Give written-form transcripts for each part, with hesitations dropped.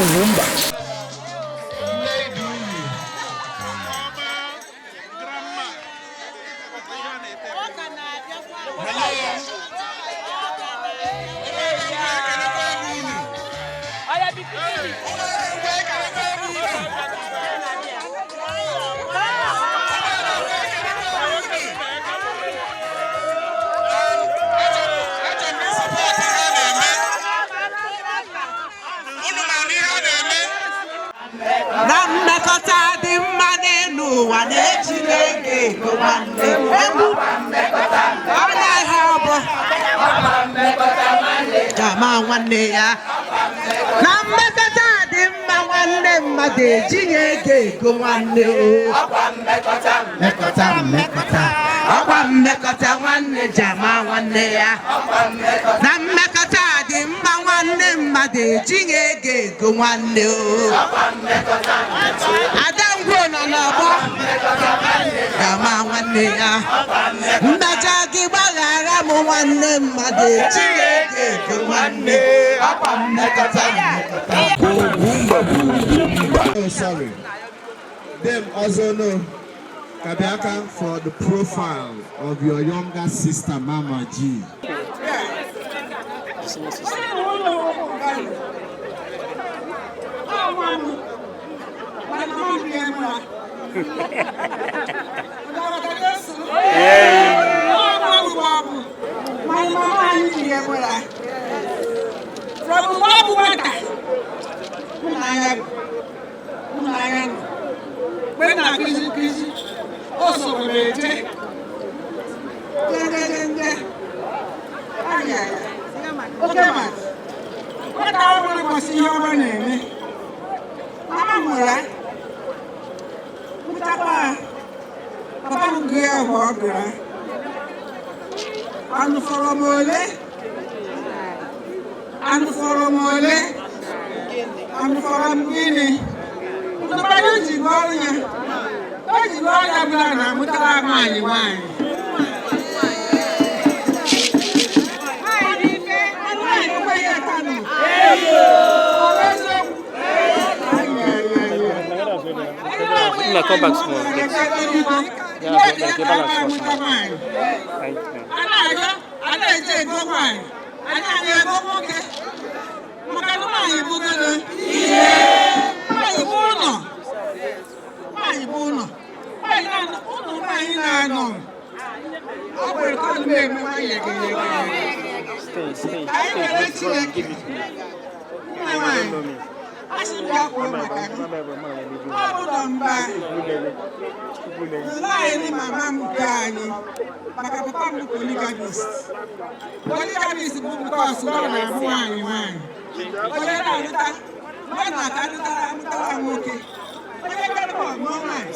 Ugwumba. Na mmekọta dị mma n'elu ụwa na-ejiri ego ego nwanne egwu anaghị ọ bụ jama nwanne ya na mmekọta dị mma nwanne mmadụ ejinye ego ego nwanne o mmekọta mmekọta ọkwa mmekọta nwanne jama nwanne ya na mmekọta dị mma nwanne mmadụ ejinye ego ego nwanne o. Ada ngwo nọ n'ọgbọ gama nwanne ya mmejọ gị gbaghara m nwanne mmadụ ejighị ego ego nwanne ọkwa mmekọta mmekọta. Ugwumba bụ Ugwumba. Oh, sorry. Them also know Kabiaka for the profile of your younger sister, Mama G. My mama anyị jiri egbere from mgbe ọ bụ nwata hụnanya hụnanya nọ mgbe m na-akụzi nkụzi o soro m eje jejejende arịa ya oke ma nwata ọbụla kwesị ihe ọma na-eme. Mama m mụrụ ya mụtakwa ya, papa m gụọ ya mgbe ọ gụrụ ya anụfọrọ m ole, anụfọrọ m ole, anụfọrọ m gịnị. Ndụmọdụ ji gụọ ọrụ ya, o ji gụọ ọrụ ya bụla na amụtara nwaanyị nwaanyị nwaanyị ekweghị ata nụ. Ọ bụ eziokwu? Nna, come back small, please. Yeah, like, like, balance small, small. Thank you. A na-aga a na-eje ego nwaanyị, a na-aga ego nwoke, maka na nwaanyị bụ gịnị? Nwaanyị bụ ụlọ, nwaanyị bụ ụlọ, nwaanyị na-anọ ụlọ, nwaanyị na-anọ ọ nwere ka ọ na-eme nwaanyị ege ege. Stay, stay, Anyị stay. nwere Give, Chineke. give it to me. Nne nwaanyị a sị m ya kwuo maka gị, ọ bụ na mba laịnị mama m nke anyị, maka papa m bụ polygamist. Polygamist bụ because ọ na-amụ nwaanyị nwaanyị onye na-alụta mgbe na-aka alụtara amụtara nwoke onye bịara ọmụọ nwaanyị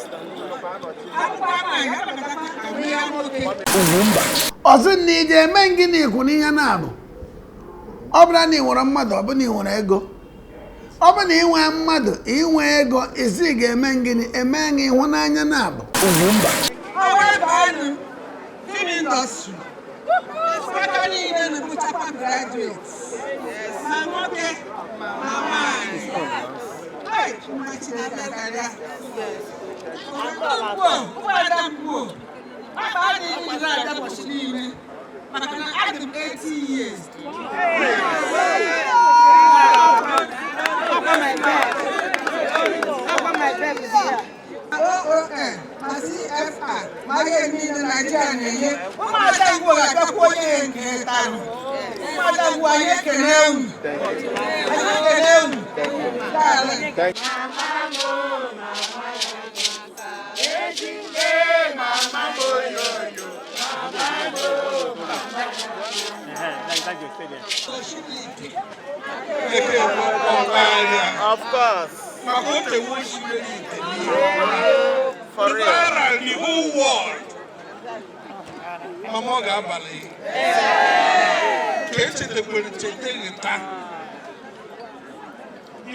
amụkwa nwaanyị abatakwa amụ ya nwoke. Ugwumba. Ọsị na ị ga-eme gịnị ikwu n'ihe na-abụ ọ bụrụ na ị nwere mmadụ, ọ bụ na ị nwere ego, ọ bụ na ị nwee mmadụ, inwe ego, isi ga-eme gịnị eme gị ịhụnanya na-abụ. Ugwumba. Ọ wee baa film industry, aka niile na-ebuchakwa graduates, ma nwoke ma nwaanyị. Hey, nwa Chineke karịa. Mgbuo, ụmụada mgbuo, afọ a na-eri na-abịa ụbọchị niile maka na adị m 80 years. OON ma CFR ma ihe niile Naijiria na-enye ụmụada Igbo ga-abịakwa onye ya nke tanụ. Ụmụada Igbo, anyị ekene unu, anyị ekene unu. Daalụ. Like, you stay there. Of course. Maka o tewo osimiri ite niile. For real. Viral the whole world. Mama, ọ ga-abalị ka echetakwere cheta gị taa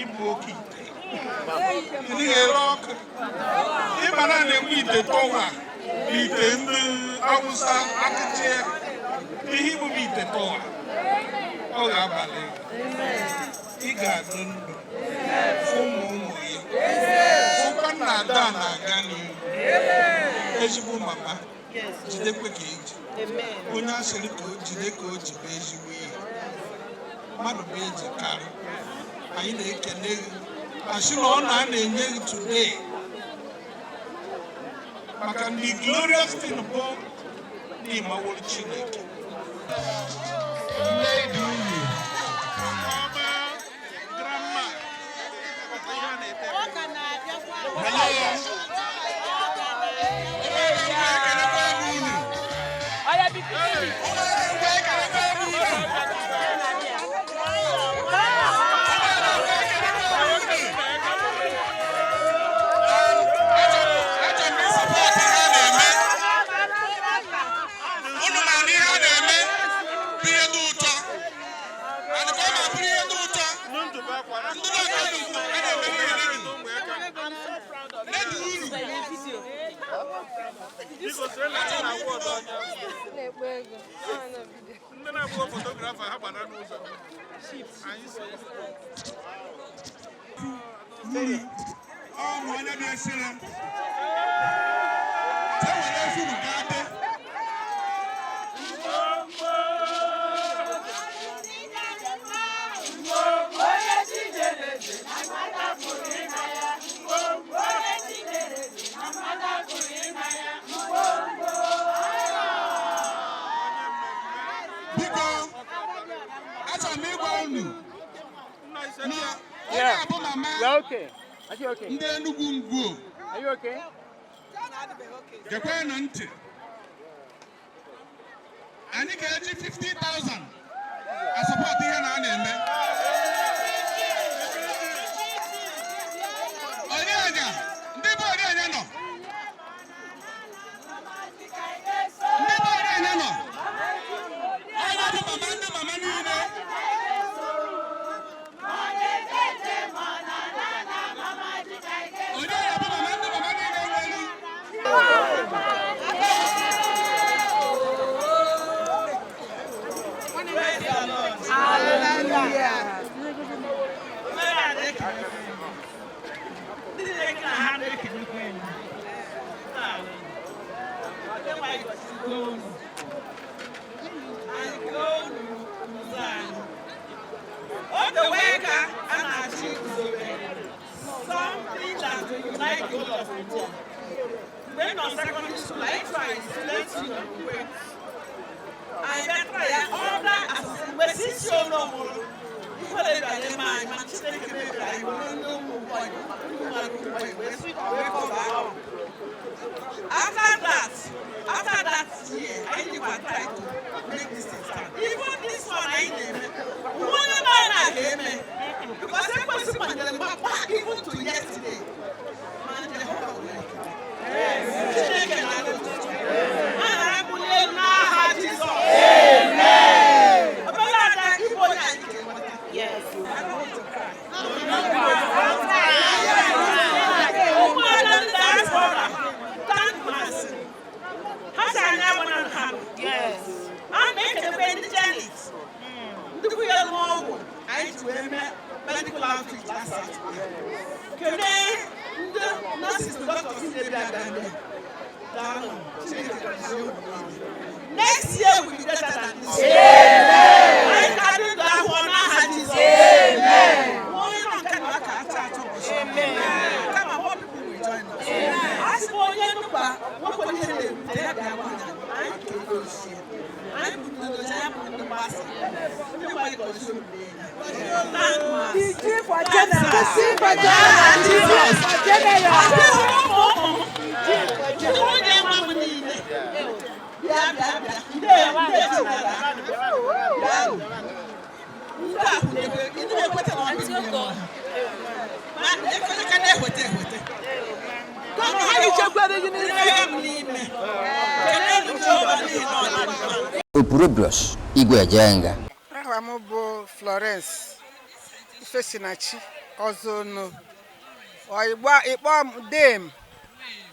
ịbụ oke ite ị dịghị ere ọkụ ịmara na-ekwu ite tọwa, ite ndị Awụsa akịchị ihe ibube ite tọwa. Ọ ga-abalị, ị ga-adị ndụ. Ada na-aga n'ihu. Ezigbo mama, jidekwe ka iji. Onye asịrị ka o jide ka o ji bụ ezigbo ihe. Mmadụ bụ eji karị. Anyị na-ekele gị. Asị na ọ na a na-enye gị today. Maka the glorious thing bụ na ịmaworo Chineke. Nne dị uru. Ọma grandma. Maka ihe a na-ete. Hello. Ngwa, ekelekwa m unu. Ngwa, ekelekwa m unu. Achọrọ m ịsupport ihe a na-eme. Unu ma na ihe a na-eme bụ ihe dị ụtọ. And ka ọ ma bụrụ ihe dị ụtọ, ndị na-aga n'ugwu a na-eme ihe n'elu. Nne uru. Achọrọ m ibido. Ndị na-abụghị photographer, ha gbara n'ụzọ. Anyị so. Uru ọ bụ onye na-esere. E were efuru gaa dị. Onye Chineke na mmadụ pụrụ ịna ya. Onye Chineke na mmadụ pụrụ ịna ya. Mgbomgbo. Biko, achọrọ m ịgwa unu na onye abụ mama You okay? Are you okay? ndị Enugu Ngwo. Are you okay? Gekwenụ ntị. Anyị ga-eji 50,000 asupport ihe na a na-eme. Orianya, ndị be Orianya nọ, ndị be Orianya nọ, onye bụ mama ndị mama niile. Onye ya bụ mama ndị mama niile nwere. Hallelujah. Ndị na-eke na ha na-ekelekwa enyi. Anyị kee unu ụzọ anyị. Oge wee ka a na-achị guzobe something that will unite the whole of Nigeria. Mgbe m nọ secondary school, I try student union mgbe anyị bịa try ya under association mgbe sisi ono mụrụ ihere bịara eme anyị, ma Chineke mebiri anyị were ndị ụmụ boy, ndị mmadụ boy wee sị wee cover ahụ. After that year, anyị dịkwa try to make this thing stand. Even this one anyị na-eme, onye nọ na ga-eme because ekwesị kwanyere mgba even to yesterday. Ma Jehova were ekele. Chineke na-alụ ụtụtụ. A na-abụli elu n'aha Jizọs. Obere ada ịbụ onye anyị ga-enweta. I don't want to cry. Ụmụada ndị diaspora, thank mercy. Ha si anyị agbana ha. A na-ekelekwa ndị Zenith. Ndị kwụnyere ọgwụ anyị ji wee mee medical outreach last Saturday. Kelee ndị nurses na doctors na-ebi abịa ndị. Daalụ. Chineke gọzie unu niile. Next year will be better than this year. Anyị ka dị ndụ ahụ n'aha Jizọs. Onye nọ nke na aka atọ atọ ụbọchị. Kama more people will join us. A sị m onye nnukwu nwoke ihe na-erute ya bịa gwa anyị, anyị ga-edozie. Anyị bụ ndị ndozi, anyị bụ ndị mgbasa. Ndị mmadụ gọzie unu niile. Thank mass. DG for general. DG for general. DG for general. Ụmụ ụmụ m, ndị nwunye nwa m niile. Bịa, bịa, bịa. Ndị ndị Chineke. Bịa. Ndị ahụ na-ekwe, ndị na-ekweta na ọ bụ ndị nwe ha. Ma ekweta ka na-eweta eweta. Kama ha Anyị chekwara gị n'isi. Ihe m n'ime. Kelee Jehova n'ihi na ọ dị mma. Opurobios Igwe Ejenga. Aha m bụ Florence Ifesinachi Ọzọno. Ịkpọ m Dame.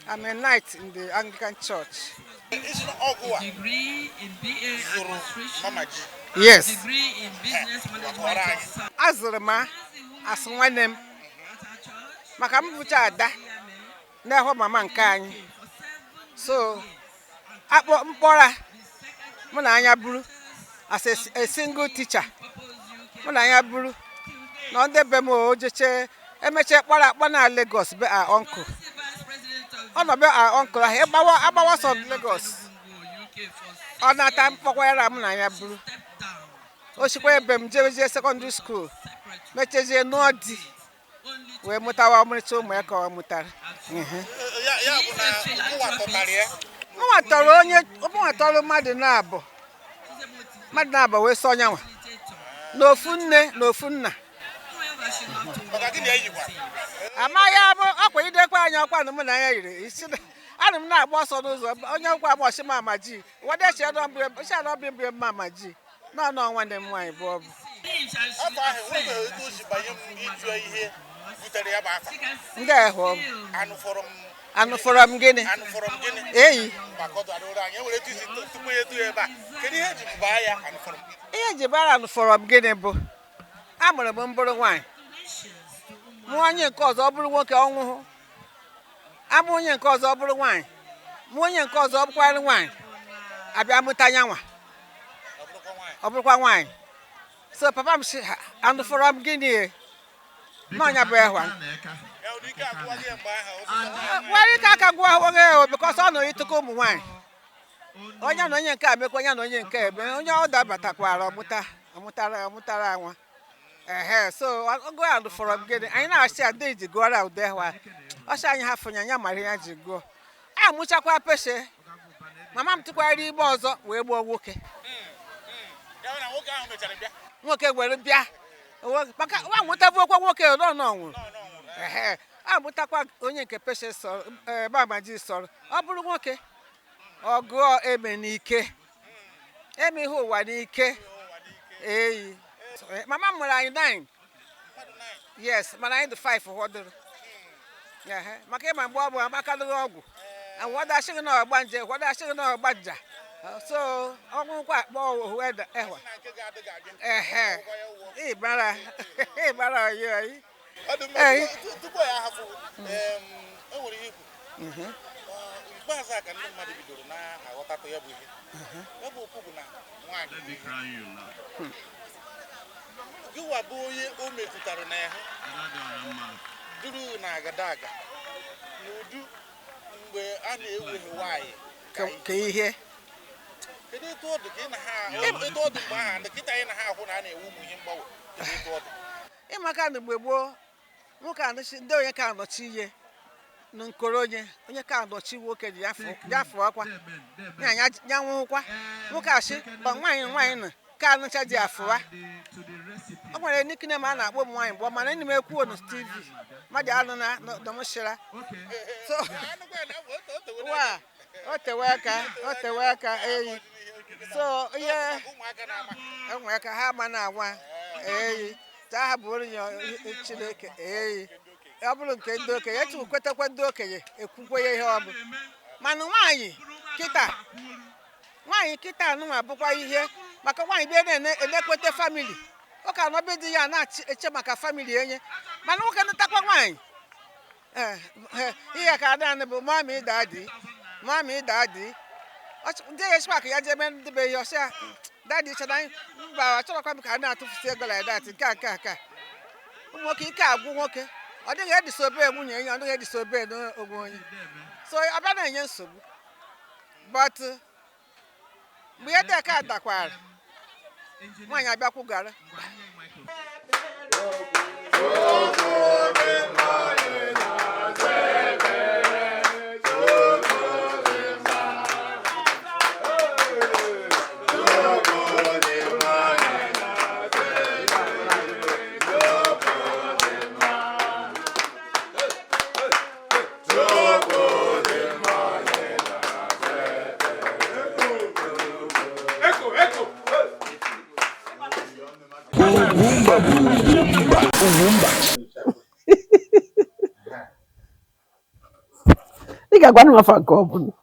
I'm a knight in the Anglican Church. Degree in BA Administration. Yes. Degree in Business Management. Azụrụ m asụ nwanne m maka m bụcha ada. Na-ahụ mama nke anyị so akpọ mkpọra mụ na anya buru as a single teacher, mụ na anya buru na ndị be m o jeche emechie kpọrọ akpọ na Lagos be a uncle. Ọ nọ be a uncle ahụ ịgbawa agbawa sọ Lagos, ọ nata mkpọkwara mụ na anya buru o sikwa ebe m jebezie secondary school, mechezie nụọ di wee mụtawa ọmụrịcha ụmụ ya ka ọ mụtara. Mụnwa tọrọ onye, mụnwa tọrọ mmadụ na-abụ, mmadụ na-abụ wee sọ nyanwa n'ofu nne na ofu nna. Amaghị abụ ọkwa idekwa anya ọkwa na mụ na ya yiri isi. Ana m na-agba ọsọ n'ụzọ, onye ọkwa agba ọsị mama ji wadachi mama ji nọ nọ nwanne m nwaanyị bụ ọbụ. Afọ ahụ enwebeghị etu o si banye m ịjụ ihe butere ya bụ afa. Ndị ahụ ọ bụ Anụfọrọ m. Anụfọrọ m gịnị? Anụfọrọ m gịnị? Eyi. Maka ọ dara ụra anyị enwere etu isi tupu ya etu ya ebe a. Kedu ihe eji baa ya anụfọrọ m gịnị? Ihe eji bara anụfọrọ m gịnị bụ amụrụ m mbụrụ nwaanyị, mụọ onye nke ọzọ ọ bụrụ nwoke ọnwụhụ, amụ onye nke ọzọ ọ bụrụ nwaanyị, mụọ onye nke ọzọ ọ bụkwara nwaanyị, abịa mụta nyanwa ọ bụrụkwa nwaanyị. So papa m si ha anụfọrọ m gịnị e n'ọnya bụ ehwa nwere ike aka gụọ nwoke o because ọ nọrọ ịtụkọ ụmụ nwaanyị, onye na onye nke a mekwa, onye na onye nke eme, onye ọ dabatakwara ọmụta ọmụtara ọmụtara nwa ehe. So ọgụ anụfọrọ m gịnị anyị na-asị ya ndị ji gụọra ụdị ehwa ọsị anyị hafụ ya anya mara ihe ya ji gụọ. Amụchakwa peshe mama m tụkwara igbe ọzọ wee gbuo nwoke. Nwoke were bịa maka nwa nwetabuokwa nwoke nọ nọ nwụrụ ehe. Amụtakwa onye nke peshe sọrọ mama ji sọrọ ọ bụrụ nwoke ọ gụọ eme n'ike eme ihe ụwa n'ike eyi. Mama m mụrụ anyị 9, yes, mana anyị dị 5 fọdụrụ ehe. Maka ịma mgbe ọ bụ amakalụghị ọgwụ ụfọdụ asịghị na ọgba nje, ụfọdụ asịghị na ọgba nja, so ọnwụkwa akpọ ohu ehwa ehe ịbara ịbara oyi oyi. Tupu ya ahafụ, enwere ihe ikwu ikpeazụ a ka ndị mmadụ bidoro na-aghọtatụ ya bụ ihe ya bụ okwu bụ na nwaanyị gịwa bụ onye o metụtara na ya duru na agadaga n'udu mgbe a na-eweghi nwaanyị ka ihe. Kedu etu ọ dị ka ị na ha etu ọ dị mgbe ahụ ndị kịta anyị na ha ahụ na a na-ewu ụmụ ihe mgbanwe, kedu etu ọ dị? Ịmaka na mgbe gboo nwoke anọchi ndị onye ka anọchi ihe na nkoro onye onye ka anọchi nwoke ji ya fụ akwa ya nwụkwa nwoke asị nwaanyị nwaanyị nọ ka anụcha ji afụwa. O nwere nickname a na-akpọ ụmụ nwaanyị gboo mana enyi m ekwuo na TV mmadụ anụ na dọmshira so wa o tewe aka o tewe aka eyi so ihe ụmụaka ha ama na-anwa eyi taa ha bụrụ ya Chineke eyi ọ bụrụ nke ndị okenye etu kwetakwa ndị okenye ekwukwe ya ihe ọ bụ. Mana nwaanyị kịta nwaanyị kịta anụnwa bụkwa ihe maka nwaanyị bịa na-enekwete famili ọ ka nọbe di ya na-eche maka famili enye, mana nwoke nụtakwa nwaanyị ihe ka naanị bụ mami dadi mami dadi ndị ya echikwa ka ya jee mee ndị be ihe ọsịa dadi chana mba achọrọkwa m ka a na-atụfusi ego like that nke a nke a nke a. Ụmụ nwoke ike agwụ nwoke ọ dịghị edisobe nwunye ya, ọ dịghị edisobe n'onwe onye, so ọ bịa na-enye nsogbu. But mgbe ihe dị aka dakwara nwaanyị abịakwugara. Ị ga-agwa m afa nke ọ bụla.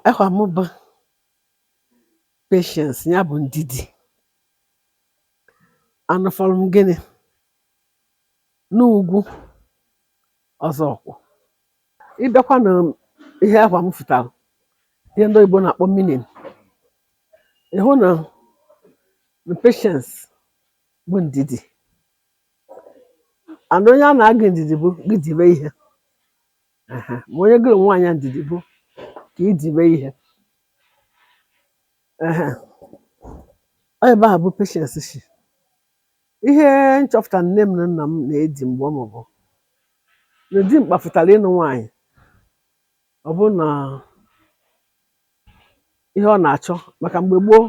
Ehwa m bụ Patience, ya bụ ndidi. Anụfọrọ m gịnị n'ugwu ọzọkwụ. Ịbịakwa na ihe akwa m fụtara, ihe ndị oyibo na-akpọ meaning, ịhụ na na patience bụ ndidi, and onye a na-agụ ndidi bụ gị dibe ihe. Aha, ma onye gụrụ nwaanyị ndidi bụ ka ị dibe ihe. Ehe. Ọ ebe a bụ patience shi. Ihe nchọpụta nne m na nna m na-edi mgbe ọ bụ na dimkpa fụtara ịnụ nwaanyị, ọ bụ na ihe ọ na-achọ, maka mgbe gboo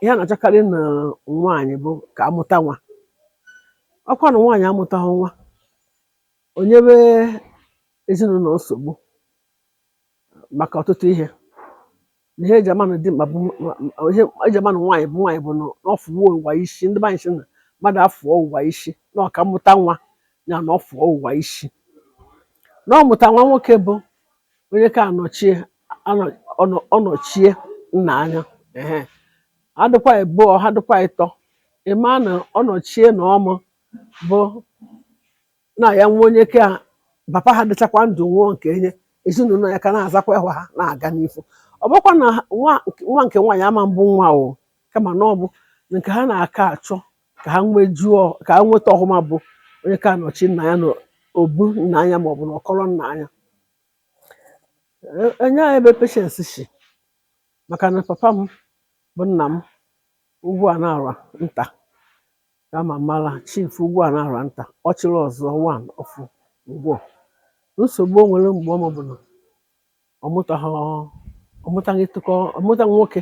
ihe a na-achọkarị na nwaanyị bụ ka amụta nwa. Ọkwa na nwaanyị amụtaghị nwa, o nyebe ezinụlọ nsogbu maka ọtụtụ ihe. Na ihe eji ama na dimkpa bụ ihe eji ama na nwaanyị bụ nwaanyị bụ na ọ fụwa ụwa isi. Ndị be anyị sị na mmadụ afụọ ụwa isi na ọka mmụta nwa ya, na ọ fụọ ụwa isi na ọ mụta nwa nwoke bụ onye ka anọchie ọnọchie nna anya. Ehe, adịkwa ịbụọ, ha dịkwa ịtọ, ịma na ọnọchie na ọmụ bụ na ya nwa onye ka papa ha dịchakwa ndụ nwụọ, nke enye ezinụlọ ya ka na-azakwa ịhụ ha na-aga n'ifu. Ọ bụkwa na nwa nke nwaanyị ama mbụ nwa o, kama na ọ bụ nke ha na-aka achọ ka ha nwejuo, ka ha nweta ọhụma bụ onye ka anọchi nna ya na obu nna ya maọbụ na ọkọrọ nna ya. Enye ya ebe patience si, maka na papa m bụ nna m ugwu a na-ara nta kama mara chief ugwu a na-ara nta ọ chịrị ọzọ one ọfụ ugbu a. Nsogbu o nwere mgbe ọ bụ na ọmụtaghị tụkọ, ọmụta nwoke,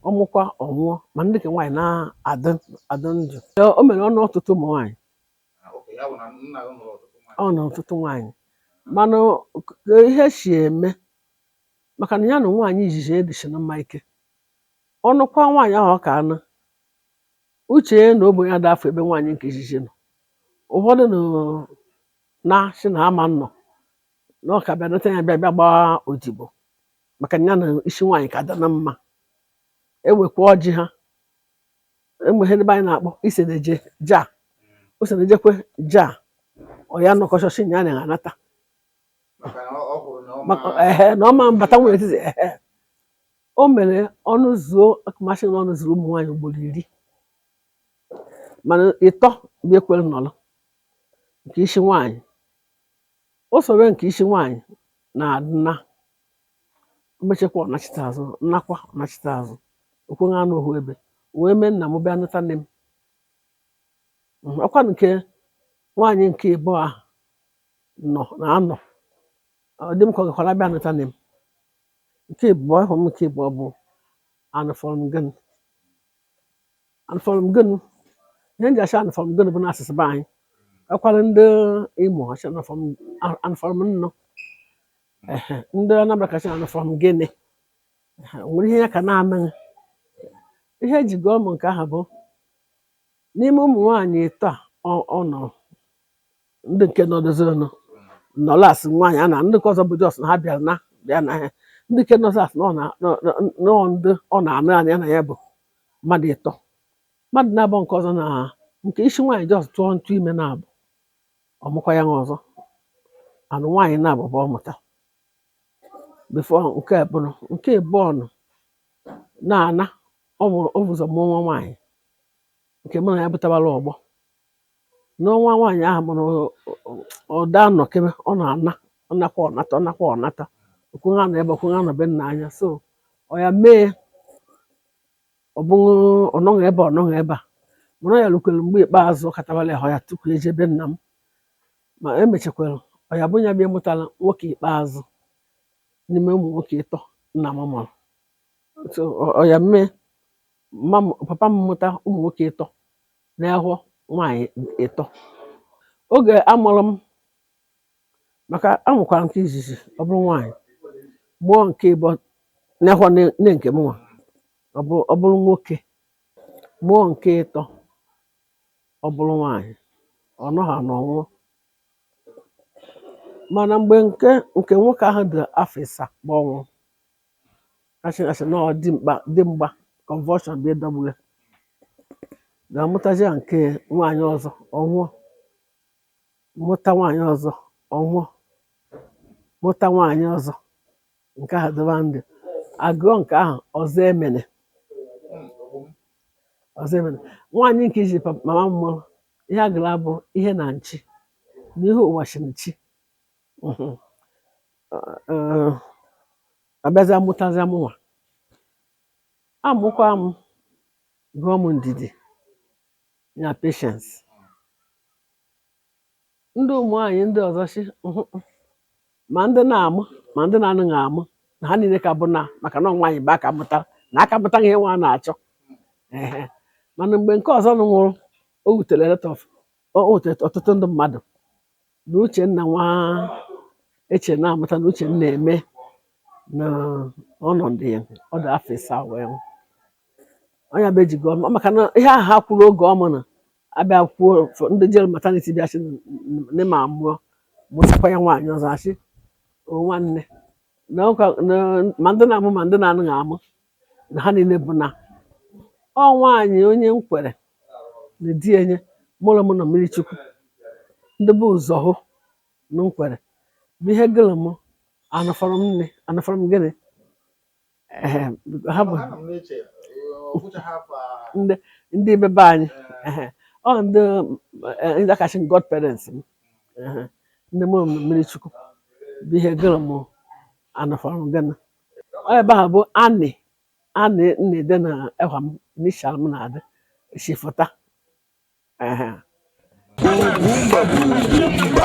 ọmụkwa ọnwụọ, ma ndị nke nwaanyị na-adị adị ndụ. O mere ọnụ ọtụtụ ụmụ nwaanyị. Ọ na ọtụtụ nwaanyị, mana ka ihe si eme maka na ya na nwaanyị izizi edichi na mma ike ọnụkwa nwaanyị ahụ ọ ka anụ uche ya na ogbenye ada afọ ebe nwaanyị nke izizi nọ. Ụfọdụ na si na ama nnọ na ọ ka bịa nata ya, bịa bịa gbaa odibo, maka na ya na isi nwaanyị ka dị na mma. Ewekwa ọjị ha enwe ihe ebe anyị na-akpọ ise na-eje ja ose na-ejekwe ja ọ ya nọkọchọsị na ya na-anata maka ehe na ọma mbata nwere etiti ehe. O mere ọnụ zuo akụmasị na ọnụ zuru ụmụ nwaanyị ugboro 10, mana ịtọ bụ ekwere nọrọ nke isi nwaanyị. O sowe nke isi nwaanyị na-adịna mechekwa ọnachite azụ, nnakwa ọnachite azụ okwenye anụ ohu ebe wee mee nna m bịa nata nne m. Ọkwa nke nwaanyị nke ịbụọ ahụ nọ na anọ ọ dị m ka ọ gakwara bịa nata nne m nke ịbụọ ahụ. M nke ịbụọ bụ anụfọrọ m gịnị, anụfọrọ m gịnị. Ihe m ji asị anụfọrọ m gịnị bụ n'asụsụ be anyị. Ọkwara ndị Imo asị anụfọrọ m nnụ. Ehe, ndị Anambra kasị anụfọrọ m gịnị. Ehe, nwere ihe ya ka na-amaghị ihe eji gụọ m nke ahụ bụ n'ime ụmụ nwaanyị ịtọ a ọ nọrọ ndị nke nọdụzirinụ nọrọ asị nwaanyị a na ndị nke ọzọ bụ jos na ha bịara na bịa na ha ndị nke nọzọ asị na ọ na ndị ọ na-anụ anya na ya bụ mmadụ ịtọ, mmadụ na-abụ nke ọzọ na nke isi nwaanyị jos tụọ ntụ ime na-abụ ọmụkwa ya nwa ọzọ anụ nwaanyị na-abụ bụ ọmụta bifo nke bụrụ nke ịbụọ nọ na-ana ọ mụrụ o ụzọ mụọ nwa nwaanyị nke mụ na ya bụtabara ọgbọ n'ọnwa nwaanyị ahụ mụrụ ọda nọkebe ọ na-ana ọ nakwa ọnata ọ nakwa ọnata okwu ha nọ ebe okwu ha nọ be nna anya so ọ ya mee ọ bụghị ọnọghị ebe ọnọghị ebe a mụrụ ya lukwere mgbe ikpeazụ ọ katabara ya tupu eje be nna m ma emechakwara ọ ya bụ ya bịa mụtara nwoke ikpeazụ n'ime ụmụ nwoke ịtọ nna m mụrụ. So ọ ya mee papa m mụta ụmụ nwoke ịtọ na-ahụ nwaanyị ịtọ. Oge amụrụ m maka amụkwara nke izizi ọ bụrụ nwaanyị mụọ nke ịbụọ n'ahụ nne nke m nwa ọ bụrụ nwoke mụọ nke ịtọ ọ bụrụ nwaanyị ọ nọghị anọ nwụọ. Mana mgbe nke nwoke ahụ dị afọ ịsaa ma ọ nwụrụ asị asị na ọ dimkpa dimgba convulsion bịa dọgburu ya. Ga-amụtazi ya nke nwaanyị ọzọ, ọ nwụọ. Mụta nwaanyị ọzọ, ọ nwụọ. Mụta nwaanyị ọzọ, nke ahụ dịba ndụ. Agụọ nke ahụ ọzọ emene, ọzọ emene. Nwaanyị nke iji mama m mụrụ ihe agụrụ bụ ihe na nchi na ihe ụwa shi nchi. Abịazịa mụtazịa mụnwa, amụkwa m, gụọ m ndidi na patience. Ndị ụmụ nwaanyị ndị ọzọ shi ma ndị na-amụ ma ndị na-anaghị amụ na ha niile ka bụ na maka na ọ nwaanyị bụ aka mụtara na aka mụta ihe nwa na-achọ. Ehe, mana mgbe nke ọzọ nwụrụ, o wutere a lot of, o wutere ọtụtụ ndị mmadụ na Uchenna nwa eche na-amụta na Uchenna eme na ọnọdụ ya ọ dị afọ 7 wee nwụ. Onye bụ ejigo ọma maka na ihe ahụ ha kwuru oge ọma na abịa kwuo ndị jere maternity bịa sị nne ma mụọ mụtakwa ya nwaanyị ọzọ, asị o nwanne na ma ndị na-amụ ma ndị na-anaghị amụ na ha niile bụ na ọ nwaanyị onye m kwere na di enye mụrụ m na mmiri Chukwu ndị bụ ụzọ hụ na m kwere bụ ihe gịrị m anụfọrọ m nne anụfọrọ m gịnị. Ee, ha bụ ndị bebe anyị. Ehe, ọ ndị ndị akachi godparents m. Ehe, ndị mụrụ m na mmiri Chukwu bụ ihe gịrị m anụfọrọ m gịnị. Ọ ebe ahụ bụ anị anị na-ede na ehwa m initial m na-adị shifụta. Ehe. Ugwumba bụ Ugwumba.